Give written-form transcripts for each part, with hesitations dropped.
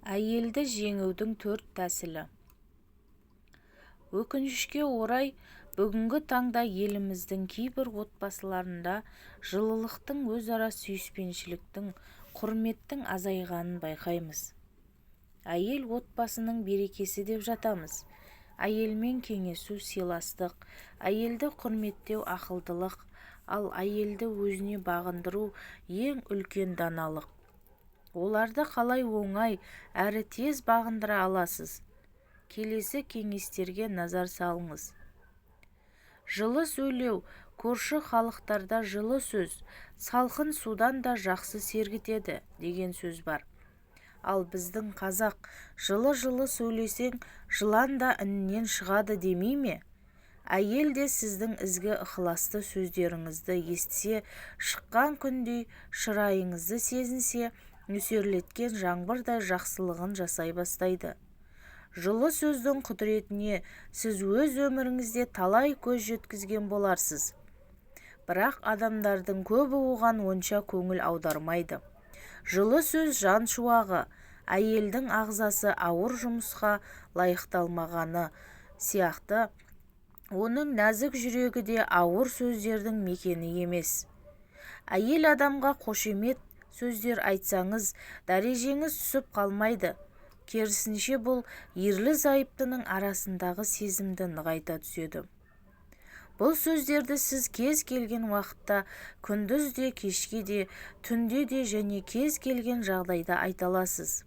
Әйелді жеңудің төрт тәсілі. Өкінішке орай, бүгінгі таңда еліміздің кейбір отбасыларында жылылықтың, өзара сүйіспеншіліктің, құрметтің азайғанын байқаймыз. Әйел отбасының берекесі деп жатамыз. Әйелмен кеңесу сыйластық, әйелді құрметтеу ақылдылық, ал әйелді өзіне бағындыру ең үлкен даналық. Оларды қалай оңай әрі тез бағындыра аласыз? Келесі кеңестерге назар салыңыз. Жылы сөйлеу. Көрші халықтарда жылы сөз салқын судан да жақсы сергітеді деген сөз бар. Ал біздің қазақ жылы-жылы сөйлесең, жылан да інінен шығады демей ме? Әйел де сіздің ізгі ықыласты сөздеріңізді естісе, шыққан күндей шырайыңызды сезінсе, нөсерлеткен жаңбырдай жақсылығын жасай бастайды. Жылы сөздің құдіретіне сіз өз өміріңізде талай көз жеткізген боларсыз. Бірақ адамдардың көбі оған онша көңіл аудармайды. Жылы сөз жан шуағы. Әйелдің ағзасы ауыр жұмысқа лайықталмағаны сияқты, оның нәзік жүрегі де ауыр сөздердің мекені емес. Әйел адамға қошемет сөздер айтсаңыз, дәрежеңіз түсіп қалмайды. Керісінше, бұл ерлі-зайыптының арасындағы сезімді нығайта түседі. Бұл сөздерді сіз кез келген уақытта, күндіз де, кешке де, түнде де және кез келген жағдайда айта аласыз.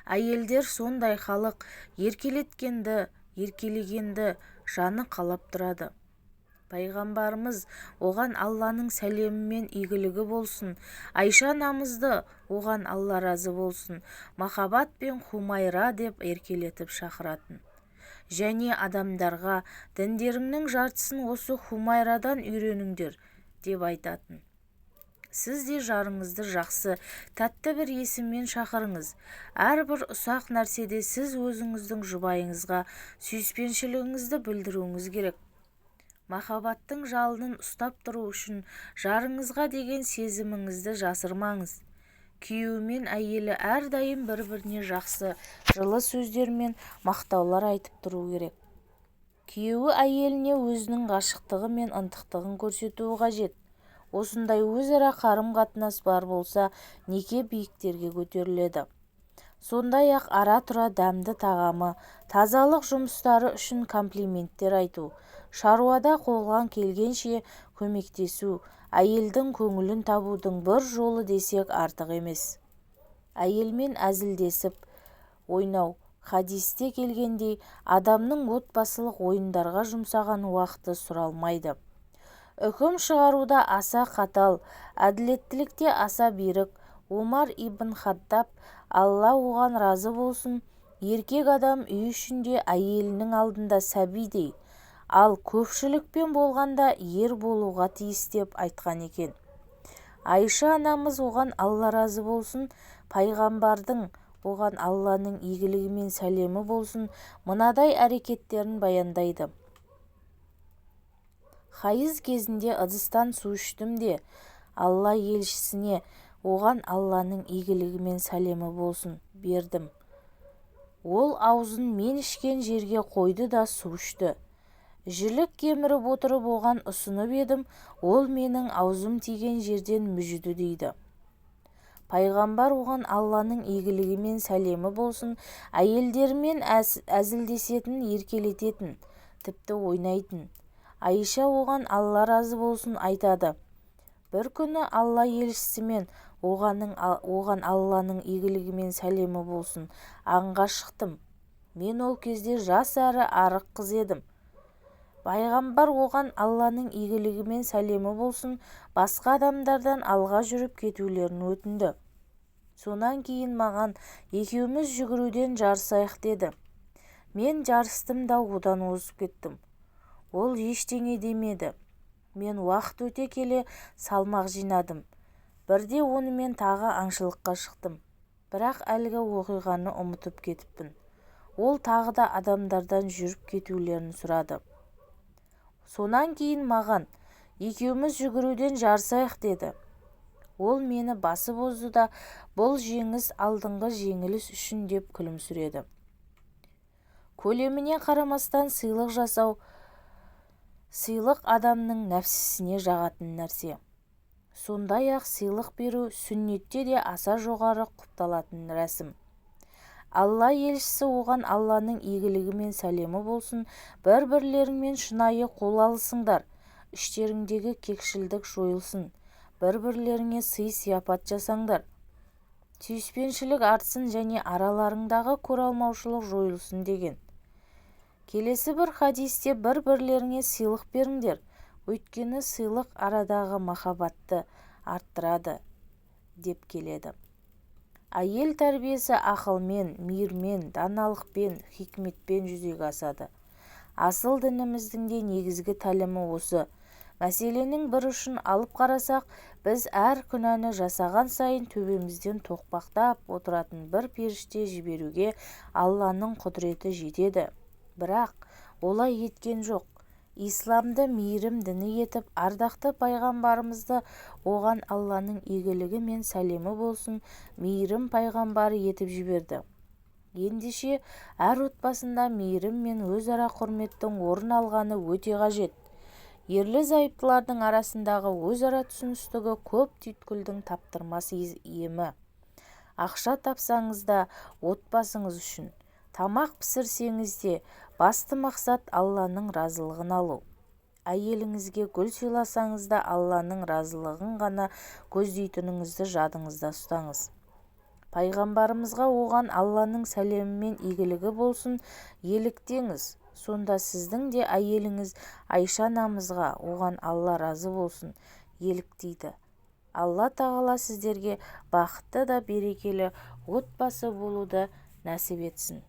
Әйелдер сондай халық, еркелеткенді, еркелегенді жаны қалап тұрады. Пайғамбарымыз, оған Алланың сәлемі мен игілігі болсын, Айша анамызды, оған Алла разы болсын, махаббат пен Хумайра деп еркелетіп шақыратын. Және адамдарға діндеріңнің жартысын осы Хумайрадан үйреніңдер деп айтатын. Сіз де жарыңызды жақсы, тәтті бір есіммен шақырыңыз. Әрбір ұсақ нәрседе сіз өзіңіздің жұбайыңызға сүйіспеншілігіңізді білдіруіңіз керек. Махаббаттың жалынын ұстап тұру үшін жарыңызға деген сезіміңізді жасырмаңыз. Күйеуі мен әйелі әрдайым бір-біріне жақсы, жылы сөздер мен мақтаулар айтып тұру керек. Күйеуі әйеліне өзінің ғашықтығы мен ынтықтығын көрсетуі қажет. Осындай өзара қарым-қатынас бар болса, неке биіктерге көтеріледі. Сондай-ақ ара-тұра дәмді тағамы, тазалық жұмыстары үшін комплименттер айту, шаруада қолдан келгенше көмектесу әйелдің көңілін табудың бір жолы десек артық емес. Әйелмен әзілдесіп ойнау. Хадисте келгендей, адамның отбасылық ойындарға жұмсаған уақыты сұралмайды. Үкім шығаруда аса қатал, әділеттілікте аса берік Омар ибн Хаттаб, Алла оған разы болсын, еркек адам үй ішінде әйелінің алдында сәбидей, ал көпшілікпен болғанда ер болуға тиіс деп айтқан екен. Айша анамыз, оған Алла разы болсын, пайғамбардың, оған Алланың игілігі мен сәлемі болсын, мынадай әрекеттерін баяндайды. Хайыз кезінде ыдыстан су іштім де, Алла елшісіне, оған Алланың игілігі мен сәлемі болсын, бердім. Ол аузын мен ішкен жерге қойды да су ішті. Жілік кеміріп отырып оған ұсынып едім, ол менің аузым тиген жерден мүжіді дейді. Пайғамбар, оған Алланың игілігі мен сәлемі болсын, әйелдерімен әзілдесетін, еркелететін, тіпті ойнайтын. Айша, оған Алла разы болсын, айтады: бір күні Алла елшісімен, оған Алланың игілігі мен сәлемі болсын, аңға шықтым. Мен ол кезде жас әрі арық қыз едім. Пайғамбар, оған Алланың игілігі мен сәлемі болсын, басқа адамдардан алға жүріп кетулерін өтінді. Сонан кейін маған: екеуміз жүгіруден жарысайық деді. Мен жарыстым да одан озып кеттім. Ол ештеңе демеді. Мен уақыт өте келе салмақ жинадым. Бірде онымен тағы аңшылыққа шықтым. Бірақ әлгі оқиғаны ұмытып кетіппін. Ол тағы да адамдардан жүріп кетулерін сұрады. Сонан кейін маған: екеуміз жүгіруден жарысайық деді. Ол мені басып озды да, бұл жеңіс алдыңғы жеңіліс үшін деп күлімсіреді. Көлеміне қарамастан сыйлық жасау. Сыйлық адамның нәпсісіне жағатын нәрсе. Сондай-ақ сыйлық беру сүннетте де аса жоғары құпталатын рәсім. Алла елшісі, оған Алланың игілігі мен сәлемі болсын, бір-бірлеріңмен шынайы қол алысыңдар, іштеріңдегі кекшілдік жойылсын, бір-бірлеріңе сый-сияпат жасаңдар, сүйіспеншілік артсын және араларыңдағы көреалмаушылық жойылсын деген. Келесі бір хадисте бір-бірлеріңе сыйлық беріңдер, өйткені сыйлық арадағы махаббатты арттырады деп келеді. Әйел тәрбиесі ақылмен, мейірмен, даналықпен, хикметпен жүзеге асады. Асыл дініміздің де негізгі тәлімі осы. Мәселенің бір ұшын алып қарасақ, біз әр күнәні жасаған сайын төбемізден тоқпақтап отыратын бір періште жіберуге Алланың құдіреті жетеді. Бірақ олай еткен жоқ. Исламды мейірім діні етіп, ардақты пайғамбарымызды, оған Алланың игілігі мен сәлемі болсын, мейірім пайғамбары етіп жіберді. Ендеше, әр отбасында мейірім мен өзара құрметтің орын алғаны өте қажет. Ерлі-зайыптылардың арасындағы өзара түсіністігі көп түйткілдің таптырмас емі. Ақша тапсаңыз да отбасыңыз үшін, тамақ пісірсеңіз де басты мақсат Алланың разылығын алу. Әйеліңізге гүл сыйласаңыз да Алланың разылығын ғана көздейтініңізді жадыңызда ұстаңыз. Пайғамбарымызға, оған Алланың сәлемі мен игілігі болсын, еліктеңіз. Сонда сіздің де әйеліңіз Айша анамызға, оған Алла разы болсын, еліктейді. Алла тағала сіздерге бақытты да берекелі отбасы болуды нәсіп етсін.